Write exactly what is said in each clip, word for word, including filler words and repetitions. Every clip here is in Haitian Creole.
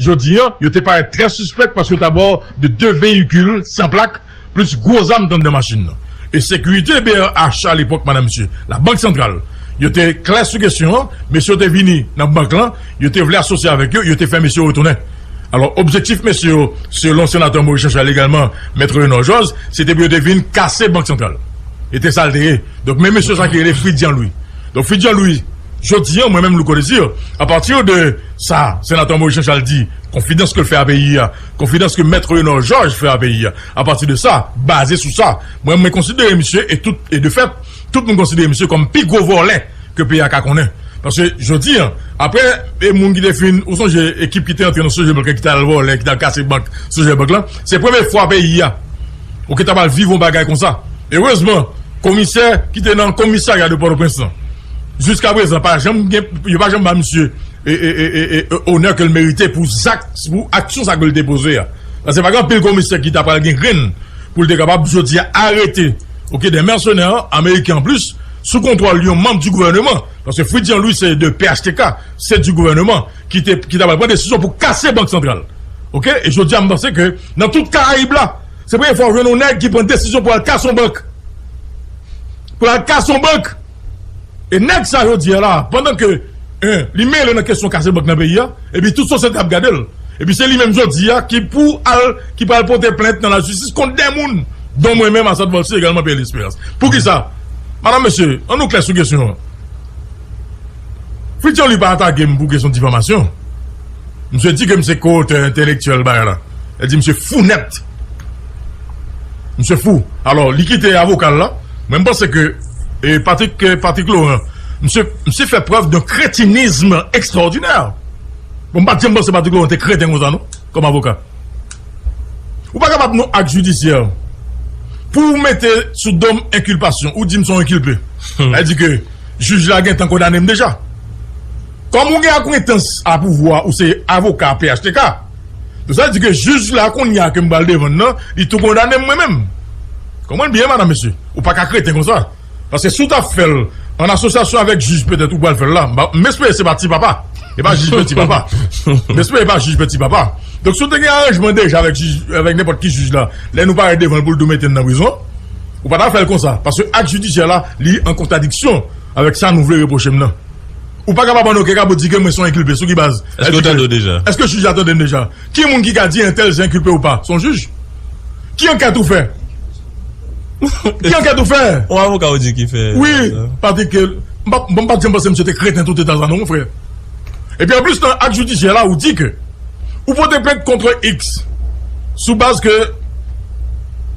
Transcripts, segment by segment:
Jodi a, yo te parèt trè sispèk paske yo t abò de de veyikil san plak, plis gwo zam t anndan machin nan. E sekirite B R H a lepòk, madanm, mesye, Labank Santral, yo te klè sou kesyon an, mesye yo te vini nan bank lan, yo te vle asosye avèk yo, yo te fè mesye yo retounen. Alò, objektif mesye yo, selon senatè Maurice Jean Charles egalman, Mèt Renan Georges, se te pou yo te vin kase Bank Santral. E te sa l te ye. Donk, men mesye sa ki rele Fritz Jean Louis. Donk, Fritz Jean Louis, jodi a, mwen menm, Louko Désir, apati de sa, senatè Maurice Jean Charles di, konfidans ke l fè a peyi a, konfidans ke Mèt Renan Georges fè a peyi a, apati de sa, baze sou sa, mwen, mwen konsidere misye, e tout, e de fèt, tout moun konsidere misye kòm pi gwo vòlè ke peyi a ka konnen. Paske jodi a, apre, e moun ki te fin, ou sonje ekip ki te antre nan Sogebank, ki t al vòlè, ki t al kase bank Sogebank lan, se premye fwa peyi a, oke, ta pral viv yon bagay konsa. Erezman, komisè ki te nan komisarya de Pòtoprens lan, jiska prezan, pa janm gen, yo pa janm ba misye e, e, e, e, e, onè ke l merite pou zak, pou aksyon sa ke l te poze a. Paske pa gen anpil komisè ki ta pral gen grenn pou l te kapab jodi a arete, oke, de mèsenè ameriken anplis, sou kontwòl yon manm di gouvèneman. Paske Fritz Jean Louis se de P H T K, se di gouvèneman ki te, ki ta pral pran desizyon pou kase Bank Santral. Oke? E jodi a, m panse ke nan tout Karayib la, se premye fwa w jwenn yon nèg ki pran desizyon pou al kase yon bank. Pou al kase yon bank. E nèg sa jodi a la, pandan ke, en, li mele nan kesyon kase bank nan peyi a, epi tout sosyete ap gade l. Epi se li menm jodi a ki pou al, ki pral pote plent nan lajistis kont de moun, dont mwen menm, Assad Volcy, egalman Pierre Lesperance. Poukisa? Madanm, mesye, ann nou klè sou kesyon an. Fritz Jean Louis pa atake m pou kesyon difamasyon. Misye di ke m se kootè entelektyèl bagay la. Li di misye fou nèt. Misye fou. Alò, li kite avoka l la. Mwen, m panse ke, e, Patrick, e, Patrick Laurent, misye, misye fè prèv d'un crétinisme extraordinaire. Bon, m pa t janm panse Patrick Laurent te kreten konsa, non, kòm avoka. Ou pa kapab nan ak jidisyè pou w mete sou do m enkilpasyon, ou di m se yon enkilpe. Sa vle di ke jij la gentan kondane m deja. Kòm ou gen akwentans a pouvwa, ou se avoka P H T K. Donk, sa vle di ke jij la, kounye a ke m pral defann nan, li tou kondane m mwen menm. Konprann byen, madanm, mesye. Ou pa ka kreten konsa. Paske si w t ap fè l an asosyasyon avèk jij, petèt ou pral fè l la. M pa, m espere se pa Ti Papa. E pa jij Peti Papa. M espere e pa jij Peti Papa. Donk, si w te gen aranjman deja avèk jij, avèk nenpòt ki jij la, lè nou parèt devan l pou l tou mete n nan prizon, ou pa ta fè l konsa. Paske ak jidisyè la, li an kontradiksyon avèk sa nou vle repwoche m nan. Ou pa kapab ann okenn ka pou di ke mwen se yon enkilpe. Sou ki baz? Èske w tande w deja? Èske jij la tande m deja? Ki moun ki ka di entèl se enkilpe ou pa? Se yon jij. Ki ankèt ou fè? Ki ankèt ou fè? Yon avoka ou di ki fè. Wi, Patrick, m pa, m pa t janm panse misye te kreten tout eta sa non, mon frè. Epi anplis, nan ak jidisyè la, ou di ke ou pote plent kont X sou baz ke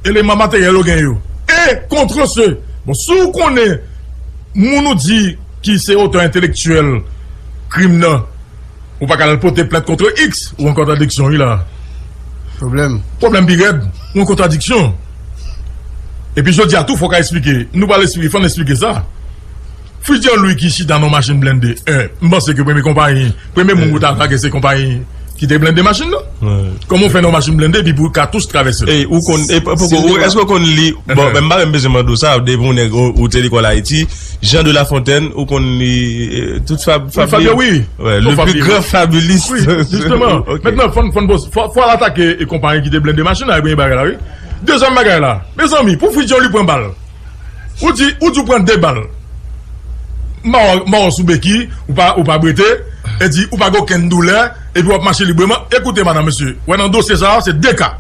eleman materyèl ou gen yo. E kont se, bon, si w konnen moun ou di ki se otè entelektyèl krim nan, ou pa ka al pote plent kont X, ou an kontradiksyon, wi, la. Pwoblèm. Pwoblèm pi rèd, ou an kontradiksyon. Epi jodi a tou, fò w ka eksplike. Nou pral eksplike, fò n eksplike sa. Fritz Jean Louis ki chita nan machin blende. En, m panse ke premye konpayi, premye moun ou ta atake se konpayi ki te blende machin nan. Kòman w fè nan machin blende epi pou katouch travèse l? E, ou konn, e, poko, ou, èske w konn li? Bon, men m pa menm bezwen mande w sa, depi yon nèg ou, ou te lekòl Ayiti, Jean de La Fontaine, ou konn li, e, tout fab, wi, Fabio, wi. Wè, le plus grand fabuliste. Wi, jisteman. Mentnan, fò n, fò n poz, fò, fò al atake e konpayi ki te blende machin la, e premye bagay la, wi. Dezyèm bagay la, mezanmi, pou Fritz Jean Louis pran bal. Ou di, ou di w pran de bal. Mawon, mawon sou beki, ou pa, ou pa brete, e di, ou pa gen okenn doulè, epi w ap mache libreman. Ekoute, madanm, mesye, wè nan dosye sa a, se de ka.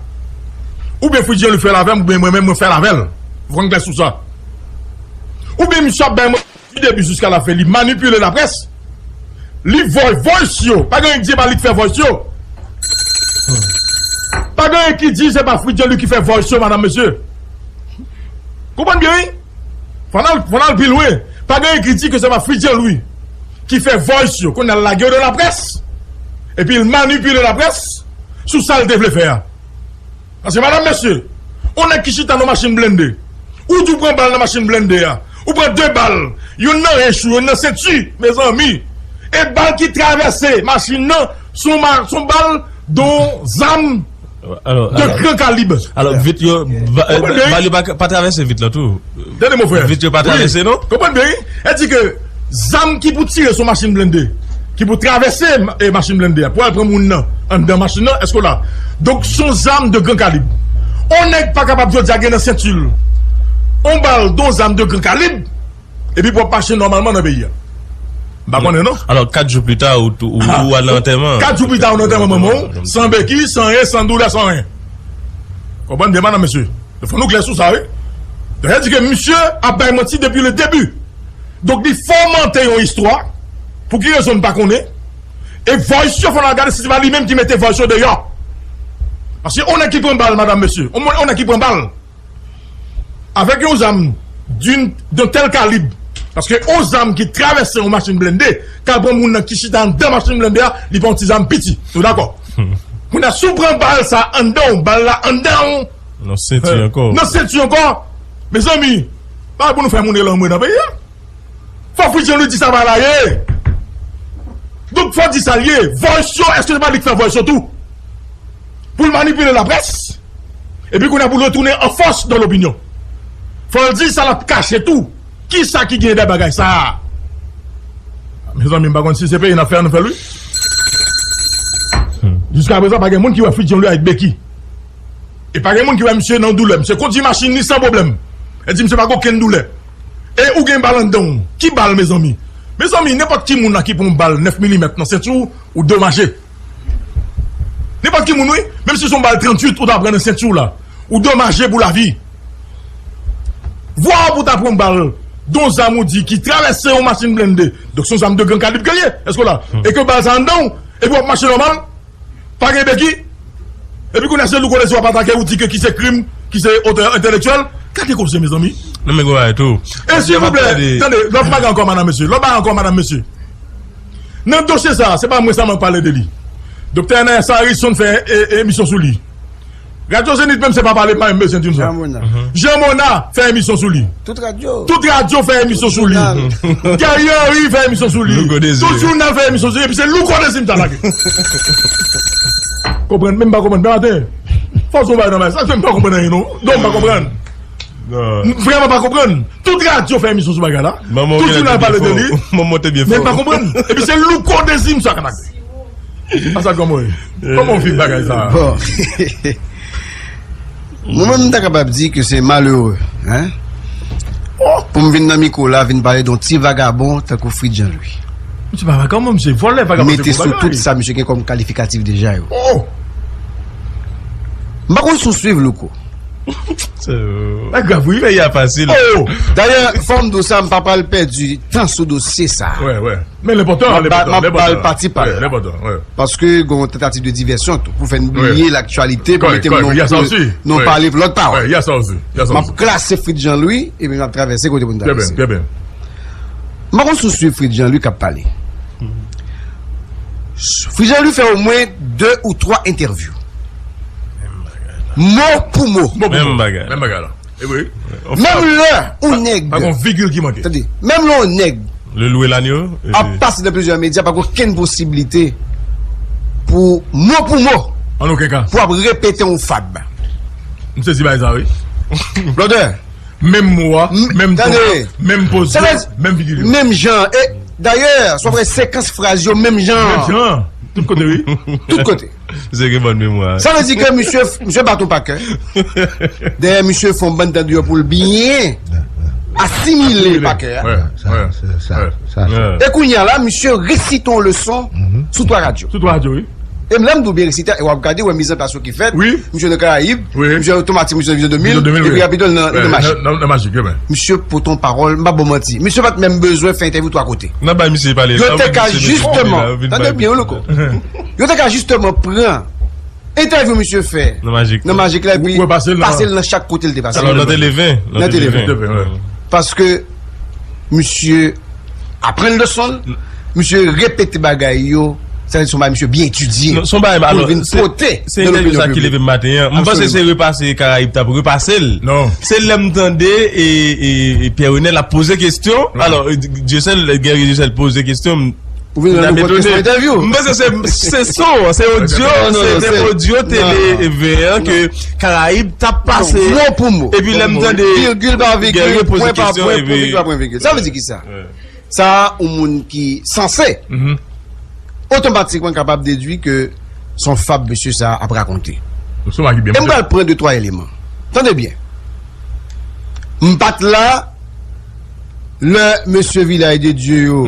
Oubyen Fritz Jean Louis fè l avè m, oubyen mwen menm, mwen fè l avè l. Fò n klè sou sa. Oubyen misye ap bay mwen di debi jiska lafen, li manipile laprès. Li voy voice yo. Pa gen anyen ki di se pa li ki fè voice yo. Pa gen anyen ki di se pa Fritz Jean Louis ki fè voice yo, madanm, mesye. Konprann byen, wi. Fò n al, fò n al pi lwen. Pa gen anyen ki di ke se pa Fritz Jean Louis ki fè voice yo. Kounye a l lage yo nan laprès. Epi l manipile laprès sou sa l te vle fè a. Paske, madanm, mesye, yon nèg ki chita nan machin blende, ou di w pran bal nan machin blende a, ou pran de bal, youn nan hench ou, youn nan senti, mezanmi. E bal ki travèse machin nan, se yon ma-, se yon bal, de yon zam de gran kalib. Alò, vit yo, ba-, bal yo pa, pa travèse vit la tou. Tande, mon frè. Vit yo pa travèse, non? Konprann byen, wi. E di ke zam ki pou tire sou machin blende, ki pou travèse, e, machin blende a, pou al pran moun nan, anndan machin nan, èske w la? Donk, se yon zam de gran kalib. On nèg pa kapab jodi a gen nan senti l on bal de yon zam de gran kalib, epi pou w ap mache nòmalman nan peyi a. M pa konnen, non. Alò, kat jou pita, ou, ou, ou al nan antèman. Kat jou pita, ou nan antèman manman w, san beki, san anyen, san doulè, san anyen. Konprann byen, madanm, mesye. Fò nou klè sou sa, wi. Donk, sa di ke misye ap bay manti depi le debi. Donk, li fòmante yon istwa. Pou ki rezon, m pa konnen. E voice yo, fò n al gade si se pa li menm ki mete voice yo deyò. Paske on nèg ki pran bal, madanm, mesye. On, on nèg ki pran bal. Avèk yon zam d'une, d'un tel kalib. Paske on zam ki travèse yon machin blende, k al pran moun nan ki chita anndan machin blende a, li pa yon ti zam piti. Nou dakò? Kounye a, si w pran bal sa anndan w, bal la anndan w, nan senti ankò. Nan senti ankò. Mezanmi, pa pou nou fè moun rele anmwe nan peyi a. Fò Fritz Jean Louis di sa pa la ye. Donk, fò di sa l ye. Voice yo, èske se pa li k fè voice yo tou? Pou l manipile laprès. Epi kounye a pou l retounen an fòs dan lopinyon. Fò l di sa l ap kache tou. Kisa ki gen dèyè bagay sa a? Mezanmi, m pa konn si se peye n ap fè a, nou fè l, wi. Jiska prezan, pa gen moun ki wè Fritz Jean Louis avèk beki. E pa gen moun ki wè misye nan doulè. Misye kondui machin li san pwoblèm. E di misye pa gen okenn doulè. E ou gen bal anndan w. Ki bal, mezanmi? Mezanmi, nenpòt ki moun la ki pran yon bal nèf milimèt nan senti w, ou domaje. Nenpòt ki moun, wi. Menm si se yon bal tranntuit ou ta pran nan senti w la, ou domaje pou lavi. Vwa w pou ta pran bal de yon zam ou di ki travèse yon machin blende. Donk, se yon zam de gran kalib ke l ye. Èske w la? E ke bal sa anndan w, epi w ap mache nòmal. Pa gen beki. Epi kounye a se Louko Dezi w ap atake, ou di ke ki se krim, ki se otè entèlektyèl. Gade koze, mezanmi. Non, men gwo bagay tou. E silvouplè, tande, lòt bagay ankò, madanm, mesye. Lòt bagay ankò, madanm, mesye. Nan dosye sa a, se pa mwen sèlman k pale de li. Doktè Ernest Harrison fè e, e, emisyon sou li. Radyo Zenith menm se pa pale, pa menm bezwen di nou sa. Jean Mona. Jean Mona fè emisyon sou li. Tout radyo. Tout radyo fè emisyon sou li. Guerrier Henry fè emisyon sou li. Tout jounal fè emisyon sou li. Epi se Louko Dezi m ta lage. Konprann, menm pa konprann. Bèmaten, fò son bagay nan bagay sa, m pa konprann anyen non. Non, m pa konprann. M vrèman pa konprann. Tout radyo fè emisyon sou bagay la. Tout jounal pale de li. Men m pa konprann. Epi se Louko Dezi m sa ka lage. Asa kòman w ye? Kòman w viv bagay sa a? Bon. Mwen menm, m ta kapab di ke se malere, hein? Pou m vin nan mikwo la, vin pale de yon ti vagabon tankou Fritz Jean Louis. Misye pa vagabon, misye vòlè, vagabon se pou bagay. Mete sou tout sa misye gen kòm kalifikatif deja yo. M pa konn si w swiv, Louko. Sa grav, wi. Peyi a fasil. Dayè, fò m di w sa, m pa pral pèdi tan sou dosye sa a. Men l enpòtan, l enpòtan, l enpòtan. M ap ba l pati pa l la. Paske gen yon tantativ de divèsyon tou, pou fè n bliye laktyalite, pou mete m nan yon pale pou lòt pawòl. M ap klase Fritz Jean Louis, epi m ap travèse kote pou n travèse. M pa konn si w swiv Fritz Jean Louis k ap pale. Fritz Jean Louis fè omwen de ou twa entèvyou. Mo pou mo. Menm bagay. Menm bagay la. E wi. Menm lè yon nèg. Pa gen yon vigil ki manke. Tande, menm lè yon nèg ap pase nan plizyè medya, pa gen okenn posiblite pou, mo pou mo, an okenn ka, pou ap repete yon fab. M sezi bay sa, wi. Blòdè. Menm mo a, menm ton, menm poz yo, menm vigil yo. Menm jan. E, dayè, si w ap wè sekans fraz yo, menm jan. Menm jan. Tout kote, wi. Tout kote. Se gen bòn memwa. Sa vle di ke misye, misye bat yon pakè. Dayè, misye fè yon bann tan deyò pou l byen asimile pakè a. E kounye a la, misye resite yon leson sou twa radyo. Sou twa radyo, wi. E lè m di w byen resite, e w ap gade, w wè mizanplas yo ki fèt. Misye nan Karayib, misye otomatik, misye nan Vizyon de mil, epi rapid nan, nan Majik. Misye pote yon pawòl, m pa ba w manti. Misye pa t menm bezwen fè entèvyou twa kote. Yo te ka jisteman, tande byen, wi, Louko. Yo te ka jisteman pran entèvyou misye fè nan Majik la, epi pase l nan chak kote l te pase. Alò, nan Tele ven. Nan Tele ven. Paske misye aprann leson l, misye repete bagay yo, sa vle di se yon bagay misye byen etidye. Non, se yon bagay, alò, se entèvyou sa ki leve m maten an. M panse se repase Karayib t ap repase l. Se lè m tande e, e, e Pierre Renel ap poze kesyon. Alò, e, Dieuseul, Guerrier Dieuseul poze kesyon. Ou vin rann nou kont ke se yon entèvyou. M panse se, se son, se odyo, se te odyo Tele ven an ke Karayib t ap pase. Mo pou mo. Epi lè m tande Guerrier poze kesyon, epi pwen pa pwen, virgil pa pwen, virgil. Sa vle di kisa? Sa a, yon moun ki sanse otomatikman kapab dedui ke Se yon fab mesye sa a ap rakonte. E m pral pran de twa eleman. Tande byen. M pa t la lè mesye Vilaj de Dye yo,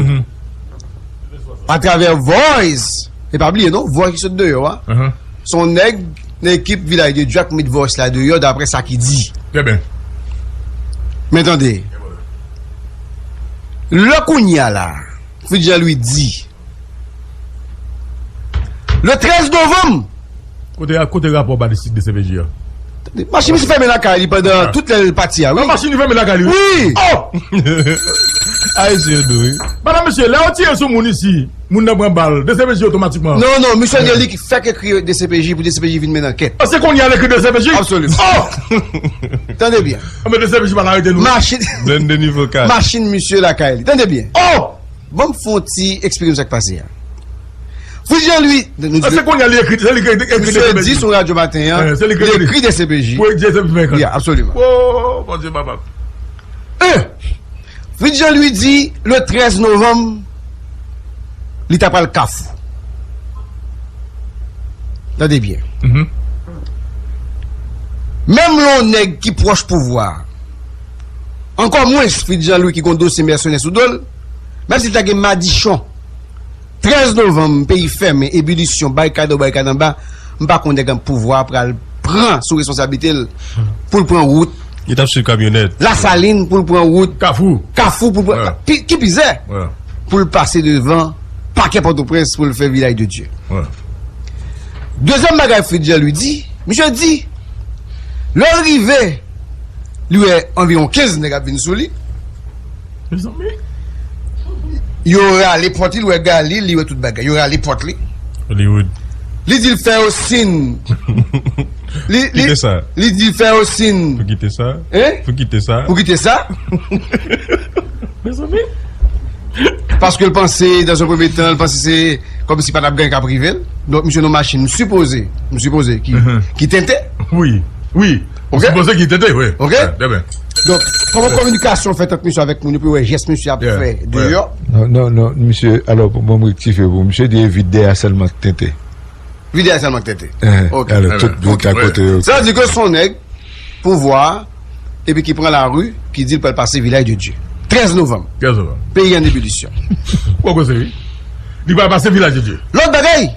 atravè Voice, e pa bliye non, Voice ki sot deyò a, se yon nèg nan ekip Vilaj de Dye a k met Voice la deyò, daprè sa ki di. Men tande, lè kounye a la, Fritz Jean Louis di, le trèz novanm. Kote, kote rapò balistik de C P J a? Machin misye fèmen lakay li pandan tout lè l pati a, wi. Machin li fèmen lakay li, wi. Wi. Oh! Ayisyen dou, wi. Madanm, mesye, lè yo tire sou moun isi, moun nan pran bal, de C P J otomatikman. Non, non, misye gen li ki fèk ekri de C P J pou de C P J vin mennen ankèt. Ah, se kounye a l ekri de C P J? Absolument. Oh! Tande byen. Ah, men de C P J pa arete nou. Machin. Blende nivo kat. Machin misye lakay li. Tande byen. Oh! Ban m fè yon ti eksplike nou sa k pase a. Fritz Jean Louis, nou di, se kounye a li ekri, se li ki ekri, misye di sou radyo maten an, li ekri de C P J. Pou D C P J. Yeah, absolument. Oh, Bondye papa. Un, Fritz Jean Louis di, le trèz novanm, li ta pral Kafou. Tande byen. Menm lè yon nèg ki pwòch pouvwa, ankò mwens Fritz Jean Louis ki gon dosye mèsenè sou do l, menm si l ta gen madichon, trèz novanm, peyi fèmen, ebilisyon, barikad anwo, barikad anba, m pa kwè nèg an pouvwa pral pran sou responsablite l pou l pran wout. Li t ap swiv kamyonèt. Lasalin pou l pran wout. Kafou. Kafou pou l pran. Ki, ki pizè. Pou l pase devan pakè Pòtoprens pou l fè Vilaj de Dye. Dezyèm bagay Fritz Jean Louis di, misye di, lè l rive, li wè anviwon kenz nèg ap vin sou li. Mezanmi. Yo rale pòt li, li wè Galil, li wè tout bagay. Yo rale pòt li. Hollywood. Li di l fè yo sin. Li, li, kite sa. Li di l fè yo sin. Pou kite sa? Hein? Pou kite sa? Pou kite sa? Mezanmi. Paske l panse, dans un premier temps, l panse se kòmsi pa t ap gen anyen k ap rive l. Donk, misye nan machin, m sipoze, m sipoze ki, ki tente. Wi, wi. M sipoze ki tente, wi. Ok? Donk, kòman kominikasyon fèt ant misye avèk moun yo pou yo wè jès misye ap fè deyò? Non, non, non, misye, alò, pou mwen, m rektifye pou misye di e vit dèyè sèlman k tente. Vit dèyè sèlman k tente. Ok. Alò, tout vit a kote yo. Sa vle di ke se yon nèg pouvwa, epi ki pran lari, ki di l pral pase Vilaj de Dye. Trèz novanm. Trèz novanm. Peyi an ebilisyon. Poko se li. Li pral pase Vilaj de Dye. Lòt bagay,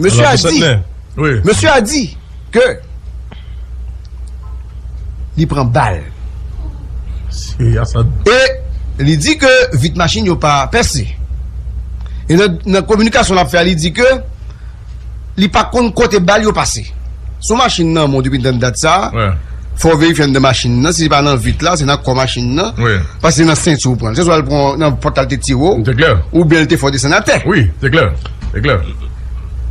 mesye a di, mesye a di ke li pran bal. E li di ke vit machin yo pa pèse. E nan, nan kominikasyon l ap fè a, li di ke li pa konn kote bal yo pase. Si yon machin nan men w depi nan dat sa, fò w verifye anndan machin nan, si se pa nan vit la, se nan kò machin nan, paske se nan senti w pran l. Se swa l pran nan pòt la l te tire w, oubyen l te fè w desann atè. Wi, se klè. Se klè.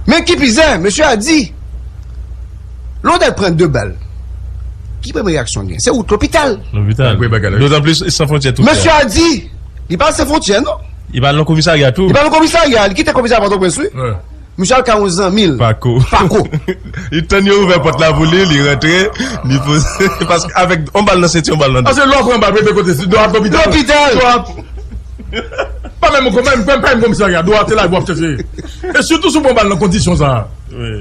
Men ki pizè, mesye a di, lè yon nèg pran de bal, ki premye reyaksyon l gen? Se wout lopital. Lopital. Dotanplis, San Fwontyè tou. Mesye a di, li pa al San Fwontyè, non. Li pa al nan komisarya tou. Li pa al nan komisarya, li kite komisarya Pòtoprens, wi. Misye al kay yon zanmi l. Pako. Pako. Li tann yo ouvè pòt la pou li, li rantre, li poze. Paske avèk yon bal nan senti, yon bal nan do. Paske lè w pran bal, premye kote, se dwat lopital. Lopital. Dwat. Pa menm, pa menm, pa menm komisarya, dwat, se la pou w ap chèche. E sitou si w pran bal nan kondisyon sa a. Wi.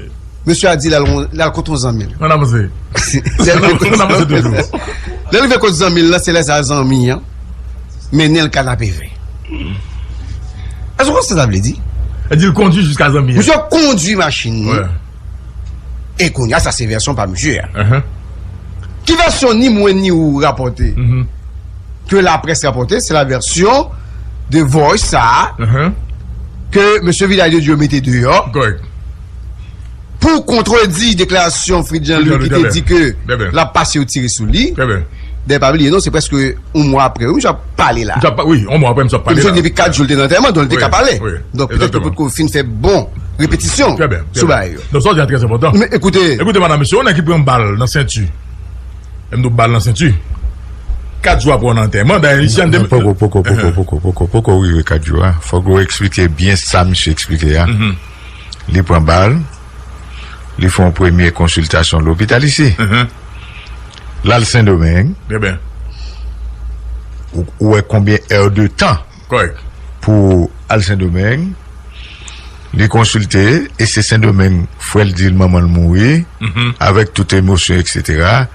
Mesye a di l al, l al kote yon zanmi l. Ann avanse. Ann avanse toujou. Lè l rive kote zanmi l lan, se lè sa a zanmi an mennen l Kanapevè. Èske w konn sa sa vle di? Li di l kondui jiska zanmi an. Misye kondui machin nan. E kounye a, sa se vèsyon pa misye a. Ki vèsyon ni mwen ni ou rapòte? Ke laprès rapòte, se la vèsyon de Voice sa a, ke mesye Vilaj de Dye mete deyò. Pou kontredi deklarasyon Fritz Jean Louis ki te di ke l ap pase yo tire sou li. Dayè pa bliye non, se prèske yon mwa apre wi misye ap pale la. Wi, yon mwa apre misye ap pale la. Misye depi kat jou l te nan antèman, donk li te ka pale. Donk petèt ke potko fin fè bon repetisyon sou bagay yo. Donk sa w di a trè enpòtan. Men ekoute. Ekoute madanm, mesye, yon nèg ki pran bal nan senti. M di w bal nan senti. Kat jou apre w nan antèman, dayè inisyan de. Poko, poko, poko, poko, poko, poko rive kat jou a. Fòk ou eksplike byen sa misye eksplike a. Li pran bal, li fè yon premye konsiltasyon lopital isi. L al Sendomeng. Ou, ou wè konbyen è de tan pou al Sendomeng. Li konsilte, e se Sendomeng, frè l di l manman l mouri, avèk tout emosyon, etsetera.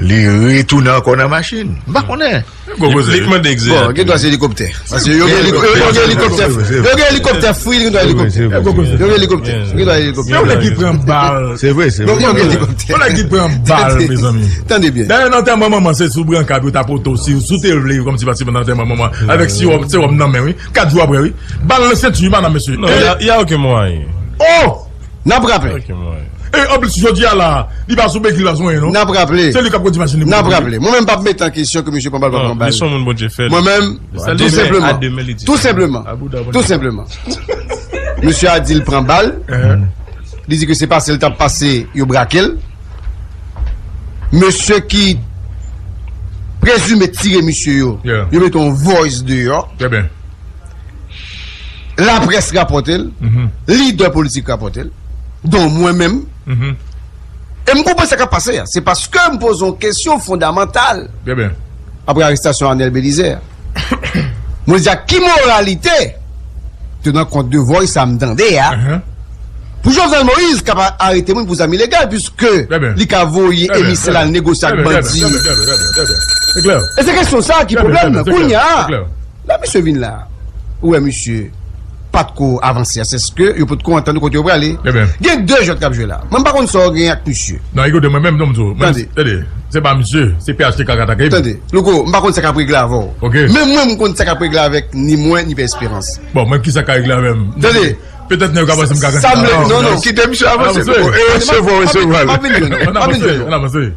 Li retounen ankò nan machin. M pa konnen. Li k mande egzè. Bon, gen dwa se elikoptè. Paske yo gen elikoptè. Yo gen elikoptè free, gen dwa elikoptè. Yo gen elikoptè. Gen dwa elikoptè. Yon nèg ki pran bal. Se vre, se vre. Yon nèg ki pran bal, mezanmi. Tande byen. Dayè, nan antèman manman, se sou branka pou yo ta pote w, si, si w te vle, kòmsi, paske nan antèman manman, avèk sewòm, sewòm nan men, wi. Kat jou apre, wi. Bal nan senti, madam, mesye. Non, y a, y a okenn mwayen. Oh! N ap raple. Okenn mwayen. E anplis, jodi a la, li pa sou beki, li pa sou anyen, non. N ap raple. Se li k ap kondui machin li. N ap raple. Mwen menm, m p ap mete an kesyon ke misye pran bal, pa pran bal. Li se yon moun Bondye fè. Mwen menm, tou senpleman. Tou senpleman. Tou senpleman. Misye a di l pran bal. Li di ke se pase l t ap pase, yo brake l. Mesye ki prezime tire misye yo, yo mete yon voice deyò. Laprès rapòte l, lidè politik rapòte l, don mwen menm. E m konprann sa k ap pase a. Se paske m poze yon kesyon fondamantal apre arestasyon Arnel Belizaire. Mwen di, ak ki moralite, tenan kont de voice sa m tande a, pou Jovenel Moïse ka pa arete moun pou zam ilegal, piske li ka voye emisè l al negosye ak bandi. E se kesyon sa ki pwoblèm nan. Kounye a, lè misye vin la, ou wè misye pa t ko avanse a, sèske yo potko antann kote yo prale. Gen de jwèt k ap jwe la. Mwen, m pa konn sa w gen ak misye. Non, ekoute, mwen menm, non, m di w, mwen, tande, se pa misye, se P H T K k atake m. Tande, Louko, m pa konn sa k ap regle avè w. Menm mwen, m konn sa k ap regle avèk ni mwen, ni Pè Esperans. Bon, mwen, kisa k ka regle avè m? Tande. Petèt nèg yo ka panse m ka rantre. Sa m vle, non, non. Kite misye avanse. Louko, e resevwa, resevwa l. M ap vin jwenn ou. M ap vin jwenn ou.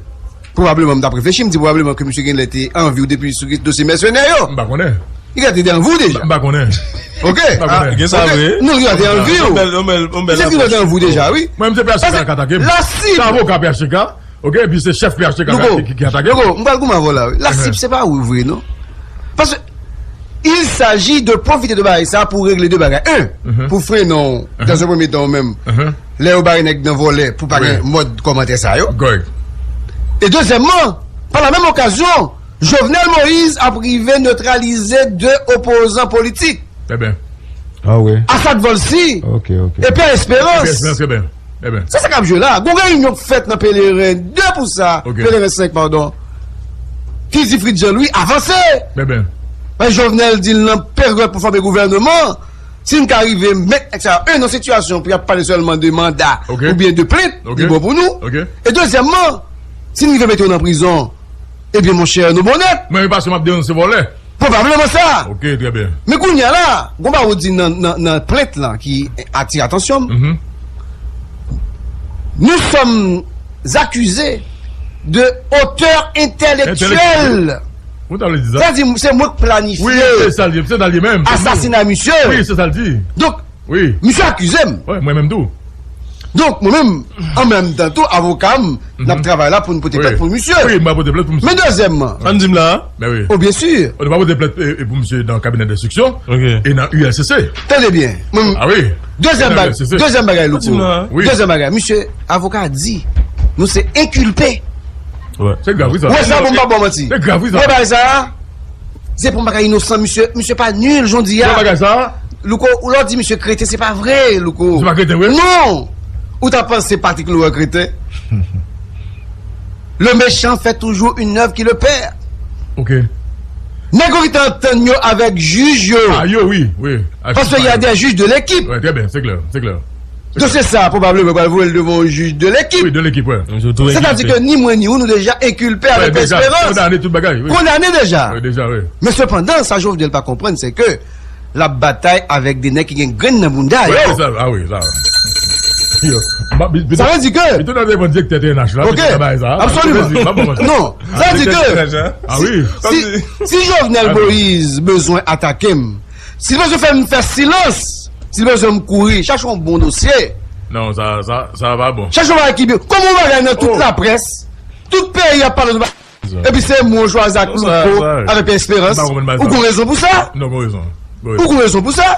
Pwobableman, m t ap reflechi, m di pwobableman ke misye genlè te anvi w depi sou dosye mèsenè yo. M pa konnen. Li genlè te anvi w deja. M pa konnen. Ok. M pa konnen. Gen sa vre. Non, li genlè te anvi w. Yon bèl, yon bèl, yon bèl apwòch. Li genlè te anvi w deja, wi. Mwen, m se P H T K k atake m. Se avoka P H T K. Ok, epi se chèf P H T K ki, ki atake m. Louko, m pral goumen avè w la, wi. La cible, se pa ou vre, non. Paske il s'agit de pwofite de bagay sa pou regle de bagay. Un, pou frennen w, dans un premier temps, ou menm, lè yo bare nèg nan vòlè, pou pa gen mòd kòmantè sa yo. E dezyèmman, pa la menm okazyon, Jovenel Moïse ap rive netralize de opozan politik. Asad Volcy e Pè Esperans. Se sa k ap jwe la. Gon reyinyon k fèt nan Pelerin de pou sa, Pelerin senk, padon, ki di Fritz Jean Louis avanse. Paske Jovenel di l nan peryòd pou fòme gouvèneman, si n ka rive met nèg sa yo, un, nan sitiyasyon pou y ap pale sèlman de manda oubyen de plent, li bon pou nou. E dezyèmman, si n rive mete yo nan prizon, ebyen, monchè, nou bon nèt. Mwen, e pa si m ap denonse vòlè. Pwobableman sa. Ok, trè byen. Men kounye a la, gon bagay ou di nan, nan, nan plent lan ki atire atansyon m. Nous sommes accusés de auteur intellectuel. Sa di, se mwen k planifye asasina misye. Wi, se sa l di. Donk, misye akize m. Wi, mwen menm tou. Donk, mwen menm, an menm tan tou, avoka m, n ap travay la pou n pote plent pou misye. Wi, m ap pote plent pou misye. Men dezyèmman. Ann di m la. Men wi. Oh, byen si. Nou pa pote plent, e, e pou misye nan kabinè denstriksyon e nan U L C C. Tande byen. Ah wi. Dezyèm bagay, dezyèm bagay, Louko. Dezyèm bagay, misye, avoka a di, nou se enkilpe. Se grav, wi, sa. Ou wè sa, pou m pa ba w manti. Se grav, wi, sa. Ou wè bagay sa a? Se pou m pa ka inosan, misye, misye pa nil, jan w di a. Louko, ou lè w di misye kreten, se pa vre, Louko. Misye pa kreten vre? Non! Ou ta panse Patrick Laurent kreten? Le méchant fait toujours une œuvre qui le perd. Ok. Nèg yo ki te antann yo avèk jij yo. Ah, yo, wi, wi. Parce qu'il y a des juges de l'équipe. Wi, trè byen, se klè, se klè. Dosye sa a, pwobableman, pral voye l devan yon jij de lekip. Wi, de lekip, wi. Sètadi ke ni mwen ni ou, nou deja enkilpe avèk Pè Esperans. Kondane tout bagay, wi. Kondane deja. Wi, deja, wi. Men sepandan, sa Jovenel pa konprann, se ke l ap batay avèk de nèg ki gen grenn nan bounda yo. Wi, sa, ah wi, sa. Yo, sa vle di ke. Li tou nan devan direktè T N H la, ok, absoliman. Non, sa vle di ke si, si, si Jovenel Moïse bezwen atake m, si l bezwen fè m fè silans, si l bezwen m kouri, chache yon bon dosye. Non, sa, sa, sa pa bon. Chache yon bagay ki byen. Kòman yon bagay nan tout laprès, tout peyi ap pale de bagay, epi se mwen w chwazi ak Louko, avèk Pè Esperans. Ou gon rezon pou sa? Non, gon rezon. Ou gon rezon pou sa?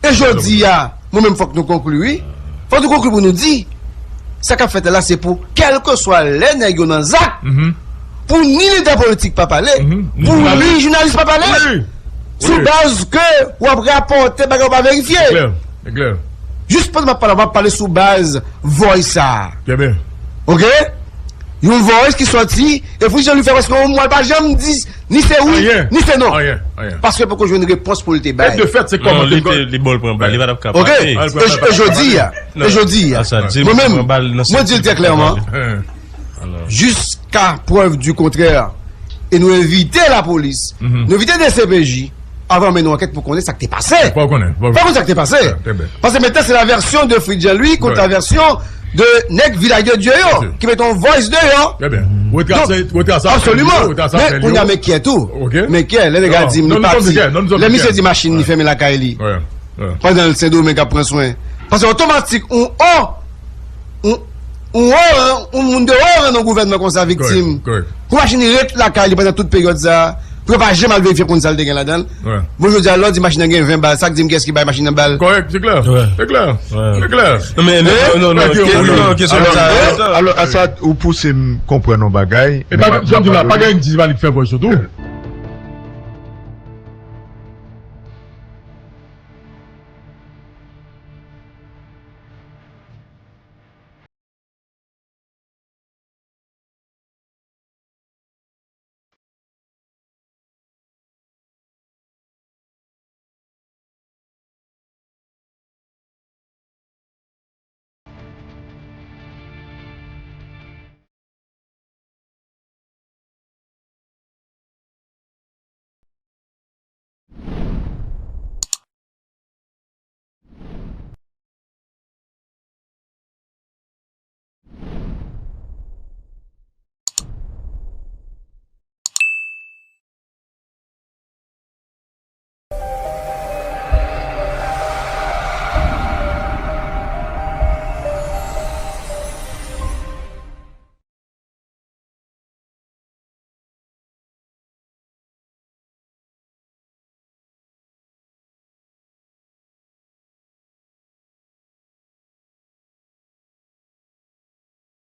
E jodi a, mwen menm fòk nou konkli, wi. Fòk nou konkli pou nou di, sa k ap fèt la, se pou, kèlkeswa lè nèg yo nan zak, pou ni lidè politik pa pale, pou ni jounalis pa pale, sou baz ke w ap rapòte bagay ou pa verifye. Se klè, se klè. Jis pandan m ap pale, m ap pale sou baz voice sa a. Trè byen. Oke? Yon voice ki sòti, e Fritz Jean Louis fè prèske yon mwa, l pa janm di ni se wi, ni se non. Paske l poko jwenn repons pou l te bay. E de fèt, se kòman li te, li ba l pran bal, li pa t ap ka pale. Oke? E jodi a, e jodi a, mwen menm, mwen di l trè klèman, jiska prèv di kontrè, e nou envite lapolis, nou envite D C P J, avan mennen yon ankèt pou konnen sa k te pase. Fò konnen, fò konnen sa k te pase. Paske mentnan se la vèsyon de Fritz Jean Louis kont la vèsyon de nèg Vilaj de Dye yo ki mete yon voice deyò. Trè byen. Retrase, retrase apèl yo, retrase apèl yo. Men kounye a men kyè tou. Men kyè, lè nèg la di m li pati. Lè misye di machin li fèmen lakay li. Pandan l Sendomeng ap pran swen. Paske otomatik, yon, yon, yon, yon moun de wo nan gouvènman konsa viktim. Pou machin li ret lakay li pandan tout peryòd sa a, pou yo pa janm al verifye konn sa l te gen ladan l. Bon, jodi a, lè w di machin nan gen ven bal, sa k di m kiyès ki bay machin nan bal? Kòrèk, se klè. Se klè. Se klè. Non, men, non, non, non, kesyon sa. Alò, Asad, ou pouse m konprann yon bagay. E pa, jan m di la, pa gen moun ki di se pa li k fè voice yo tou.